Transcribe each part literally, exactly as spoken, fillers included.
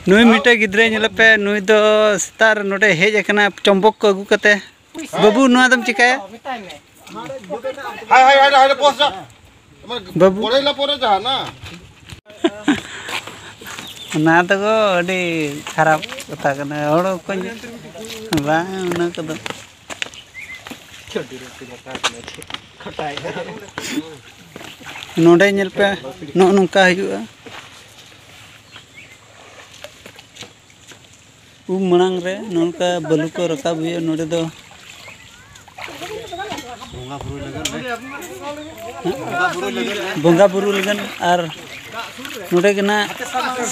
ᱱᱩᱭ ᱢᱤᱫᱴᱮᱡ ᱜᱤᱫᱽᱨᱟᱹ ᱧᱮᱞᱮ ᱯᱮ, ᱱᱩᱭ ᱫᱚ ᱥᱮᱛᱟᱜ ᱨᱮ ᱱᱚᱰᱮ ᱦᱮᱡ ᱟᱠᱟᱱᱟ ᱪᱚᱢᱵᱚᱠ ᱠᱚ ᱟᱹᱜᱩ ᱠᱟᱛᱮ᱾ ᱵᱟᱹᱵᱩ, ᱱᱚᱣᱟ ᱫᱚᱢ ᱪᱤᱠᱟᱹᱭᱟ? ᱦᱟᱭ, ᱦᱟᱭ, ᱦᱟᱭ, ᱦᱟᱭ, ᱵᱚᱥ ᱡᱟ᱾ ᱵᱟᱹᱵᱩ᱾ ᱯᱚᱨᱮ ᱞᱟ ᱯᱚᱨᱮ ᱡᱟᱦᱟᱸ ᱱᱟ᱾ ᱚᱱᱟ ᱫᱚ ᱟᱹᱰᱤ ᱠᱷᱟᱨᱟᱯ ᱠᱟᱛᱷᱟ ᱠᱟᱱᱟ, ᱦᱚᱲ ᱠᱚ ᱵᱟᱝ, ᱚᱱᱟ ᱠᱚᱫᱚ᱾ ᱱᱚᱰᱮ ᱧᱮᱞ ᱯᱮ, ᱱᱚᱜᱼᱚ ᱱᱚᱝᱠᱟ ᱦᱩᱭᱩᱜᱼᱟ᱾ ᱩᱢ ᱢᱟᱲᱟᱝ ᱨᱮ ᱱᱚᱝᱠᱟ ᱵᱟᱹᱞᱩ ᱠᱚ ᱨᱟᱠᱟᱵ ᱦᱩᱭᱩᱜᱼᱟ ᱱᱚᱰᱮ ᱫᱚ᱾ ᱵᱚᱸᱜᱟ ᱵᱩᱨᱩ ᱞᱟᱹᱜᱤᱫ ᱟᱨ ᱱᱚᱰᱮ ᱜᱮ ᱱᱟᱜ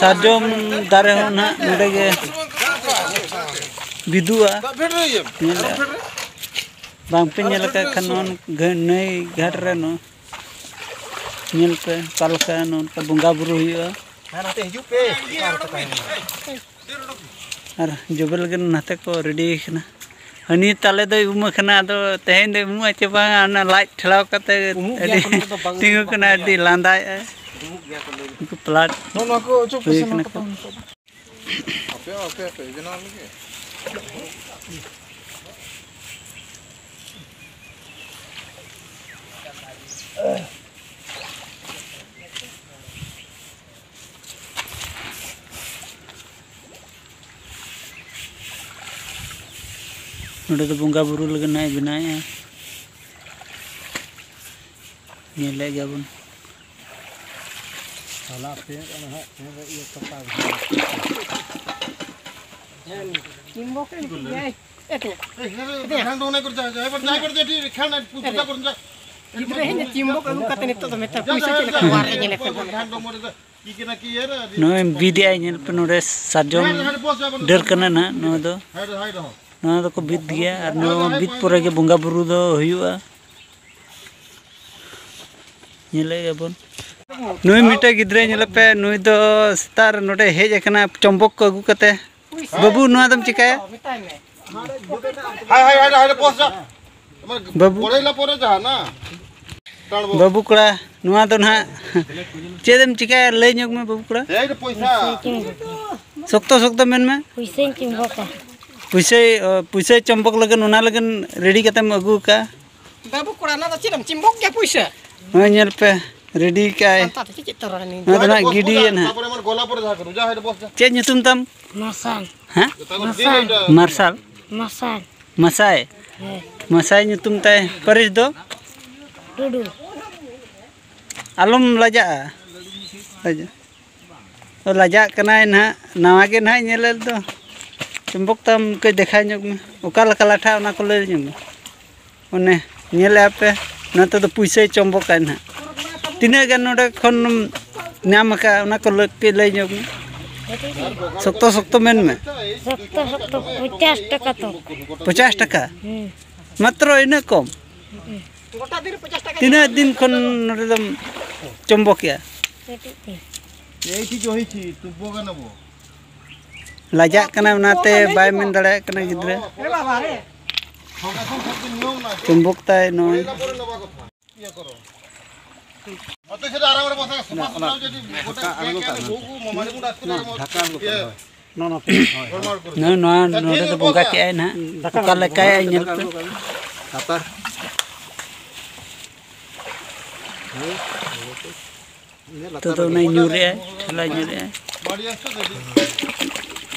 ᱥᱟᱨᱡᱚᱢ ᱫᱟᱨᱮ ᱦᱚᱸ ᱱᱟᱜ ᱱᱚᱰᱮ ᱜᱮ ᱵᱤᱫᱩᱜᱼᱟ᱾ ᱧᱮᱞ ᱵᱟᱝᱯᱮ ᱧᱮᱞ ᱟᱠᱟᱫ ᱠᱷᱟᱱ, ᱱᱚᱣᱟ ᱜᱟᱹ-, ᱱᱟᱹᱭ ᱜᱷᱟᱴ ᱨᱮ ᱱᱚᱣᱟ ᱧᱮᱞ ᱯᱮ, ᱚᱠᱟ ᱞᱮᱠᱟ ᱱᱚᱝᱠᱟ ᱵᱚᱸᱜᱟ ᱵᱩᱨᱩ ᱦᱩᱭᱩᱜᱼᱟ᱾ ᱦᱮᱸ, ᱱᱚᱛᱮ ᱦᱤᱡᱩᱜ ᱯᱮ᱾ ᱟᱨ ᱡᱚᱵᱮ ᱞᱟᱹᱜᱤᱫ ᱱᱟᱛᱮ ᱠᱚ ᱨᱮᱰᱤ ᱠᱟᱱᱟ᱾ ᱦᱟᱹᱱᱤ ᱛᱟᱞᱮ ᱫᱚᱭ ᱩᱢ ᱟᱠᱟᱱᱟ, ᱟᱫᱚ ᱛᱮᱦᱮᱧ ᱫᱚᱭ ᱩᱢᱩᱜᱼᱟ ᱪᱮ ᱵᱟᱝᱟ, ᱚᱱᱟ ᱞᱟᱡ ᱴᱷᱮᱞᱟᱣ ᱠᱟᱛᱮ ᱩᱢᱩᱜ ᱜᱮᱭᱟ ᱟᱹᱰᱤ ᱠᱚ, ᱱᱚᱛᱮ ᱫᱚ ᱵᱟᱝ ᱛᱤᱸᱜᱩ ᱩᱢᱩᱜ ᱠᱟᱱᱟ, ᱜᱮᱭᱟ᱾ ᱟᱹᱰᱤ ᱞᱟᱸᱫᱟᱭᱮᱫᱼᱟᱭ᱾ ᱩᱢᱩᱜ ᱜᱮᱭᱟ ᱠᱚ, ᱞᱟᱹᱭ ᱩᱱᱠᱩ ᱯᱞᱟᱴ ᱱᱚᱜᱼᱚ ᱱᱚᱣᱟ ᱠᱚ ᱚᱪᱚᱜ ᱯᱮ, ᱦᱩᱭ ᱥᱮ ᱠᱟᱱᱟ ᱱᱚᱣᱟ ᱠᱚ᱾ ᱠᱚ ᱱᱤᱛᱚᱜ ᱫᱚ᱾ ᱟᱯᱮ, ᱟᱯᱮ, ᱟᱯᱮ ᱵᱮᱱᱟᱣ ᱞᱟᱹᱜᱤᱫ᱾ ᱱᱚᱰᱮ ᱫᱚ ᱵᱚᱸᱜᱟ ᱵᱩᱨᱩ ᱞᱟᱹᱜᱤᱫ ᱱᱟᱜ ᱮ ᱵᱮᱱᱟᱣᱮᱫᱼᱟ, ᱧᱮᱞᱮᱫ ᱜᱮᱭᱟᱵᱚᱱ᱾ ᱦᱚᱞᱟ ᱯᱮ ᱚᱱᱟ ᱦᱟᱸᱜ ᱯᱮ ᱤᱭᱟᱹ ᱛᱚᱯᱟ ᱜᱮ᱾ ᱪᱤᱢᱵᱚᱠ ᱮ ᱢᱤᱛᱟᱹᱧ ᱠᱟᱱᱟᱭ᱾ ᱮ ᱛᱚ᱾ ᱜᱤᱫᱽᱨᱟᱹ ᱦᱮᱡ ᱮᱱᱟ ᱪᱤᱢᱵᱚᱠ ᱟᱹᱜᱩ ᱠᱟᱛᱮ ᱱᱤᱛᱚᱜ ᱫᱚ ᱢᱮᱛᱟ ᱯᱩᱭᱥᱟᱹ ᱪᱮᱫ ᱞᱮᱠᱟ ᱚᱲᱟᱜ ᱨᱮ ᱧᱮᱞᱮ ᱠᱟᱱᱟ᱾ ᱱᱚᱜᱼᱚᱭ ᱵᱤᱫ ᱮᱫᱟᱭ, ᱧᱮᱞ ᱯᱮ, ᱱᱚᱰᱮ ᱥᱟᱨᱡᱚᱢ ᱰᱟᱹᱨ ᱠᱟᱱᱟ ᱱᱟᱦᱟᱜ ᱱᱚᱣᱟ ᱫᱚ᱾ ᱱᱚᱣᱟ ᱫᱚᱠᱚ ᱵᱤᱫ ᱜᱮᱭᱟ ᱟᱨ ᱱᱚᱣᱟ ᱵᱤᱫ ᱯᱚᱨᱮ ᱜᱮ ᱵᱚᱸᱜᱟ ᱵᱩᱨᱩ ᱫᱚ ᱦᱩᱭᱩᱜᱼᱟ᱾ ᱧᱮᱞᱮᱫ ᱜᱮᱭᱟᱵᱚᱱ᱾ ᱱᱩᱭ ᱢᱤᱫᱴᱮᱡ ᱜᱤᱫᱽᱨᱟᱹ ᱧᱮᱞᱮ ᱯᱮ, ᱱᱩᱭ ᱫᱚ ᱥᱮᱛᱟᱜ ᱨᱮ ᱱᱚᱰᱮ ᱦᱮᱡ ᱟᱠᱟᱱᱟ ᱪᱚᱢᱵᱚᱠ ᱠᱚ ᱟᱹᱜᱩ ᱠᱟᱛᱮ᱾ ᱵᱟᱹᱵᱩ, ᱱᱚᱣᱟ ᱫᱚᱢ ᱪᱤᱠᱟᱹᱭᱟ? ᱦᱟᱭ, ᱦᱟᱭ, ᱦᱟᱭ, ᱦᱟᱭ, ᱵᱚᱥ ᱡᱟ᱾ ᱵᱟᱹᱵᱩ᱾ ᱯᱚᱨᱮ ᱞᱟ ᱯᱚᱨᱮ ᱡᱟᱦᱟᱸ ᱱᱟ᱾ ᱵᱟᱹᱵᱩ ᱠᱚᱲᱟ, ᱱᱚᱣᱟ ᱫᱚ ᱱᱟᱦᱟᱜ ᱪᱮᱫ ᱮᱢ ᱪᱤᱠᱟᱹᱭᱟ? ᱞᱟᱹᱭ ᱧᱚᱜ ᱢᱮ ᱵᱟᱹᱵᱩ ᱠᱚᱲᱟ᱾ ᱥᱚᱠᱛᱚ ᱥᱚᱠᱛᱚ ᱢᱮᱱ ᱢᱮ᱾ ᱯᱩᱭᱥᱟᱹᱧ ᱪᱩᱢᱵᱚᱠᱟ᱾ ᱯᱩᱭᱥᱟᱹᱭ, ᱚ, ᱯᱩᱭᱥᱟᱹᱭ ᱪᱚᱢᱵᱚᱠ ᱞᱟᱹᱜᱤᱫ, ᱚᱱᱟ ᱞᱟᱹᱜᱤᱫ ᱨᱮᱰᱤ ᱠᱟᱛᱮᱢ ᱟᱹᱜᱩ ᱟᱠᱟᱫᱼᱟ᱾ ᱵᱟᱹᱵᱩ ᱠᱚᱲᱟ, ᱚᱱᱟ ᱫᱚ ᱪᱮᱫ ᱮᱢ ᱪᱤᱢᱵᱚᱠ ᱜᱮᱭᱟ ᱯᱩᱭᱥᱟᱹ? ᱱᱚᱜᱼᱚᱭ ᱧᱮᱞ ᱯᱮ, ᱨᱮᱰᱤ ᱠᱟᱜᱼᱟᱭ᱾ ᱥᱟᱱᱛᱟᱲ ᱛᱮ ᱪᱮᱫ ᱛᱚᱨᱟ ᱱᱤᱭᱟᱹ? ᱱᱚᱣᱟ ᱫᱚ ᱱᱟᱦᱟᱜ ᱜᱤᱰᱤᱭᱮᱱ ᱦᱟᱸᱜ᱾ ᱪᱮᱫ ᱧᱩᱛᱩᱢ ᱛᱟᱢ? ᱢᱟᱨᱥᱟᱞ᱾ ᱦᱮᱸ? ᱢᱟᱨᱥᱟᱞ᱾ ᱢᱟᱨᱥᱟᱞ? ᱢᱟᱨᱥᱟᱞ᱾ ᱢᱟᱥᱟᱭ? ᱦᱮᱸ᱾ ᱢᱟᱥᱟᱭ ᱧᱩᱛᱩᱢ ᱛᱟᱭ᱾ ᱯᱟᱹᱨᱤᱥ ᱫᱚ? ᱴᱩᱰᱩ᱾ ᱟᱞᱚᱢ ᱞᱟᱡᱟᱜᱼᱟ᱾ ᱞᱟᱡᱟ-, ᱚ, ᱞᱟᱡᱟᱜ ᱠᱟᱱᱟᱭ ᱱᱟᱦᱟᱜ, ᱱᱟᱣᱟ ᱜᱮ ᱱᱟᱦᱟᱜ ᱧᱮᱞᱮᱫ ᱫᱚ᱾ ᱪᱩᱢᱵᱚᱠ ᱛᱟᱢ ᱠᱟᱹᱡ ᱫᱮᱠᱷᱟᱣ ᱧᱚᱜ ᱢᱮ, ᱚᱠᱟ ᱞᱮᱠᱟ ᱞᱟᱴᱷᱟ, ᱚᱱᱟ ᱠᱚ ᱞᱟᱹᱭ ᱧᱚᱜ ᱢᱮ᱾ ᱚᱱᱮ ᱧᱮᱞᱮᱫᱼᱟ ᱯᱮ, ᱱᱚᱛᱮ ᱫᱚ ᱯᱩᱭᱥᱟᱹᱭ ᱪᱚᱢᱵᱚᱠᱟᱭ ᱱᱟᱦᱟᱜ᱾ ᱛᱤᱱᱟᱹᱜ ᱜᱟᱱ ᱱᱚᱰᱮ ᱠᱷᱚᱱ ᱧᱟᱢ ᱟᱠᱟᱫᱼᱟ, ᱚᱱᱟ ᱠᱚ ᱞᱟᱹ-, ᱠᱟᱹᱡ ᱞᱟᱹᱭ ᱧᱚᱜ ᱢᱮ᱾ ᱥᱚᱠᱛᱚ ᱥᱚᱠᱛᱚ ᱢᱮᱱ ᱢᱮ᱾ ᱥᱚᱠᱛᱚ ᱥᱚᱠᱛᱚ ᱯᱚᱪᱟᱥ ᱴᱟᱠᱟ ᱛᱚ᱾ ᱯᱚᱪᱟᱥ ᱴᱟᱠᱟ? ᱦᱩᱸ᱾ ᱢᱟᱛᱨᱚ ᱤᱱᱟᱹᱜ ᱠᱚᱢ? ᱦᱩᱸ᱾ ᱛᱤᱱᱟᱹᱜ ᱫᱤᱱ ᱠᱷᱚᱱ ᱱᱚᱰᱮ ᱫᱚᱢ ᱪᱚᱢᱵᱚᱠᱮᱜᱼᱟ? ᱠᱟᱹᱴᱤᱡ ᱛᱮ᱾ ᱞᱟᱡᱟᱜ ᱠᱟᱱᱟ, ᱚᱱᱟᱛᱮ ᱵᱟᱭ ᱢᱮᱱ ᱫᱟᱲᱮᱭᱟᱜ ᱠᱟᱱᱟ ᱜᱤᱫᱽᱨᱟᱹ᱾ ᱪᱩᱢᱵᱚᱠ ᱛᱟᱭ ᱱᱚᱜᱼᱚᱭ᱾ ᱱᱚᱜᱼᱚᱭ ᱱᱚᱣᱟ ᱱᱚᱰᱮ ᱫᱚ ᱵᱚᱸᱜᱟ ᱠᱮᱜᱼᱟᱭ ᱱᱟᱦᱟᱜ᱾ ᱚᱠᱟ ᱞᱮᱠᱟᱭ ᱧᱮᱞ ᱯᱮ᱾ ᱞᱟᱛᱟᱨ᱾ ᱱᱤᱛᱚᱜ ᱫᱚ ᱚᱱᱮ ᱧᱩᱨᱮᱜᱼᱟᱭ, ᱴᱷᱮᱞᱟᱭ ᱧᱩᱨᱮᱜᱼᱟᱭ᱾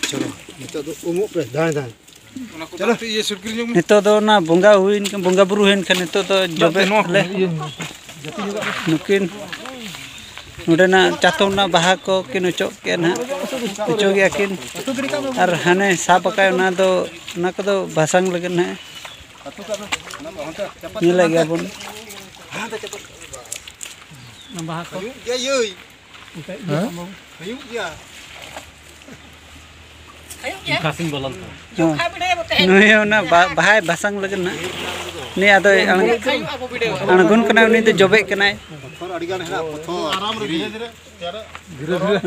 ᱪᱚᱞᱚ, ᱱᱤᱛᱚᱜ ᱫᱚ ᱩᱢᱩᱜ ᱯᱮ, ᱫᱟᱹᱭ, ᱫᱟᱹᱭ᱾ ᱱᱤᱛᱚᱜ ᱫᱚ ᱚᱱᱟ ᱵᱚᱸᱜᱟ ᱦᱩᱭᱮᱱ ᱠᱷᱟᱱ, ᱵᱚᱸᱜᱟ ᱵᱩᱨᱩ ᱦᱩᱭᱮᱱ ᱠᱷᱟᱱ, ᱱᱤᱛᱚᱜ ᱫᱚ ᱡᱚᱵᱮ ᱞᱮ᱾ ᱱᱩᱠᱤᱱ ᱱᱚᱰᱮᱱᱟᱜ ᱪᱟᱛᱚᱢ ᱨᱮᱱᱟᱜ ᱵᱟᱦᱟ ᱠᱚ ᱠᱤᱱ ᱚᱪᱚᱜ ᱠᱮᱫ ᱱᱟᱦᱟᱜ, ᱚᱪᱚᱜᱮᱜᱼᱟ ᱠᱤᱱ᱾ ᱟᱨ ᱦᱟᱱᱮ ᱥᱟᱵ ᱟᱠᱟᱫ, ᱚᱱᱟ ᱫᱚ, ᱚᱱᱟ ᱠᱚᱫᱚ ᱵᱷᱟᱥᱟᱝ ᱞᱟᱹᱜᱤᱫ ᱱᱟᱦᱟᱜ᱾ ᱧᱮᱞᱮᱫ ᱜᱮᱭᱟ ᱵᱚᱱ᱾ ᱚᱱᱟ ᱵᱟᱦᱟ ᱠᱚ᱾ ᱦᱮᱸ? ᱦᱩᱭᱩᱜ ᱜᱮᱭᱟ᱾ ᱦᱮᱸ᱾ ᱱᱩᱭ ᱦᱚᱸ ᱚᱱᱟ ᱵᱟ-, ᱵᱟᱦᱟᱭ ᱵᱟᱥᱟᱝ ᱞᱟᱹᱜᱤᱫ ᱱᱟᱜ᱾ ᱩᱱᱤ ᱟᱫᱚᱭ ᱟᱬᱜ-, ᱟᱬᱜᱚᱱ ᱠᱟᱱᱟᱭ, ᱩᱱᱤ ᱫᱚ ᱡᱚᱵᱮᱜ ᱠᱟᱱᱟᱭ᱾ ᱯᱟᱛᱷᱚᱨ ᱟᱹᱰᱤ ᱜᱟᱱ ᱦᱮᱱᱟᱜᱼᱟ, ᱯᱟᱛᱷᱚᱨ᱾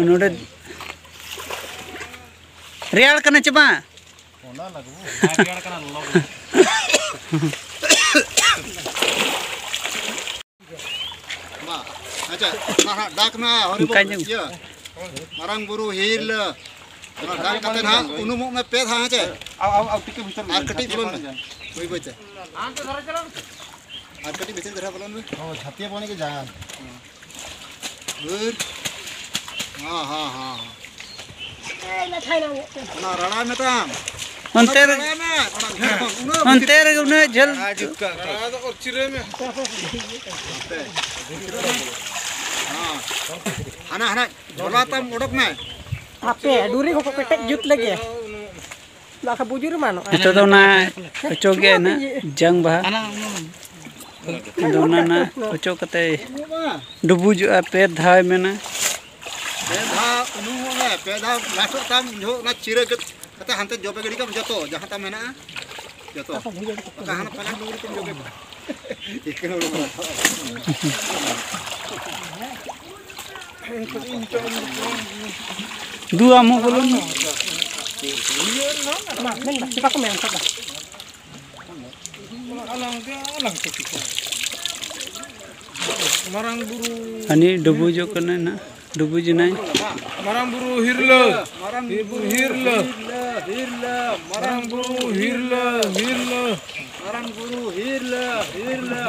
ᱱᱚᱰᱮ ᱨᱮᱭᱟᱲ ᱠᱟᱱᱟ ᱪᱮ ᱵᱟᱝ? ᱚᱱᱟ ᱞᱟᱹᱜᱤᱫ᱾ ᱵᱟᱭ ᱨᱮᱭᱟᱲ ᱠᱟᱱᱟ, ᱞᱚᱞᱚ ᱜᱮ᱾ ᱚᱱᱟ ᱦᱟᱸᱜ ᱰᱟᱠ ᱱᱟ ᱦᱚᱨᱤ ᱚᱱᱠᱟ ᱵᱚᱞ, ᱧᱚᱜ᱾ ᱤᱭᱟᱹ, ᱢᱟᱨᱟᱝ ᱵᱩᱨᱩ ᱦᱤᱨᱞᱟᱹ᱾ ᱚᱱᱟ ᱰᱟᱠ ᱠᱟᱛᱮ ᱦᱟᱸᱜ ᱩᱱᱩᱢᱚᱜ ᱢᱮ ᱯᱮ ᱫᱷᱟᱣ, ᱦᱮᱸ ᱪᱮ? ᱟᱨ ᱠᱟᱹᱴᱤᱡ ᱵᱚᱞᱚᱱ ᱢᱮ᱾ ᱵᱟᱹᱭ ᱵᱟᱹᱭ ᱛᱮ᱾ ᱟᱨ ᱠᱟᱹᱴᱤᱡ ᱵᱷᱤᱛᱤᱨ ᱫᱷᱟᱨᱟ ᱵᱚᱞᱚᱱ ᱢᱮ᱾ ᱚ, ᱪᱷᱟᱹᱛᱤᱭᱟᱹ ᱵᱚᱱᱤ ᱜᱮ ᱡᱟᱦᱟᱸ᱾ ᱦᱟᱹᱨ᱾ ᱦᱟᱸ, ᱦᱟᱸ, ᱦᱟᱸ, ᱦᱟᱸ᱾ ᱚᱱᱟ ᱨᱟᱲᱟᱭ ᱢᱮ ᱛᱟᱢ᱾ ᱚᱱᱛᱮ ᱨᱮ, ᱨᱟᱲᱟᱭ ᱢᱮ᱾ ᱚᱱᱟ ᱡᱷᱟᱹᱞ ᱠᱷᱚᱱ᱾ ᱩᱱᱟᱹᱜ ᱚᱱᱛᱮ ᱨᱮᱜᱮ ᱩᱱᱟᱹᱜ ᱡᱷᱟᱹᱞ᱾ ᱦᱟᱱᱛᱮ᱾ ᱦᱟᱸ᱾ ᱦᱟᱱᱟ, ᱦᱟᱱᱟ ᱡᱷᱚᱞᱟ ᱛᱟᱢ ᱚᱰᱚᱠ ᱢᱮ᱾ ᱦᱟᱯᱮ, ᱰᱩᱨᱤ ᱠᱚᱠᱚ ᱠᱮᱴᱮᱡ ᱡᱩᱛ ᱞᱮᱜᱮ᱾ ᱵᱟᱠᱷᱟᱱ ᱵᱩᱡᱩᱨ ᱮᱢᱟᱱᱚᱜᱼᱟ᱾ ᱱᱤᱛᱚᱜ ᱫᱚ ᱚᱱᱟ ᱚᱪᱚᱜ ᱜᱮ ᱱᱟᱜ ᱡᱟᱝ ᱵᱟᱦᱟ᱾ ᱟᱫᱚ ᱚᱱᱟ ᱱᱟᱜ ᱚᱪᱚᱜ ᱠᱟᱛᱮ ᱰᱩᱵᱩᱡᱚᱜᱼᱟ, ᱯᱮ ᱫᱷᱟᱣ ᱢᱮᱱᱟ᱾ ᱯᱮ ᱫᱷᱟᱣ ᱩᱱᱩᱢᱚᱜ ᱢᱮ, ᱯᱮ ᱫᱷᱟᱣ ᱞᱟᱥᱴᱚᱜ ᱛᱟᱢ, ᱩᱱ ᱡᱚᱦᱚᱜ ᱚᱱᱟ ᱪᱤᱨᱟᱹ ᱜᱮᱫ ᱠᱟᱛᱮ ᱦᱟᱱᱛᱮ ᱡᱚᱵᱮ ᱜᱤᱰᱤ ᱠᱟᱢ ᱡᱚᱛᱚ, ᱡᱟᱦᱟᱸ ᱛᱟᱢ ᱢᱮᱱᱟᱜᱼᱟ, ᱡᱚᱛᱚ᱾ ᱵᱟᱠᱷᱟᱱ ᱦᱟᱱᱟ ᱯᱟᱞᱟᱴ ᱰᱩᱝᱨᱤ ᱠᱚᱢ ᱡᱚᱵᱮ ᱠᱚᱣᱟ᱾ ᱫᱩ ᱟᱢ ᱦᱚᱸ ᱵᱚᱞᱚᱱ ᱢᱮ᱾ ᱢᱟ, ᱢᱮᱱ ᱢᱮ, ᱪᱮᱫ ᱵᱟᱠᱚ ᱢᱮᱱ ᱠᱟᱫᱟ? ᱢᱟᱨᱟᱝ ᱵᱩᱨᱩ᱾ ᱦᱟᱹᱱᱤ ᱰᱩᱵᱩᱡᱚᱜ ᱠᱟᱱᱟᱭ ᱱᱟᱜ, ᱰᱩᱵᱩᱡ ᱮᱱᱟᱭ᱾ ᱢᱟᱨᱟᱝ ᱵᱩᱨᱩ ᱦᱤᱨᱞᱟᱹ, ᱢᱟᱨᱟᱝ ᱵᱩᱨᱩ ᱦᱤᱨᱞᱟᱹ, ᱦᱤᱨᱞᱟᱹ, ᱢᱟᱨᱟᱝ ᱵᱩᱨᱩ ᱦᱤᱨᱞᱟᱹ, ᱦᱤᱨᱞᱟᱹ, ᱢᱟᱨᱟᱝ ᱵᱩᱨᱩ ᱦᱤᱨᱞᱟᱹ, ᱦᱤᱨᱞᱟᱹ᱾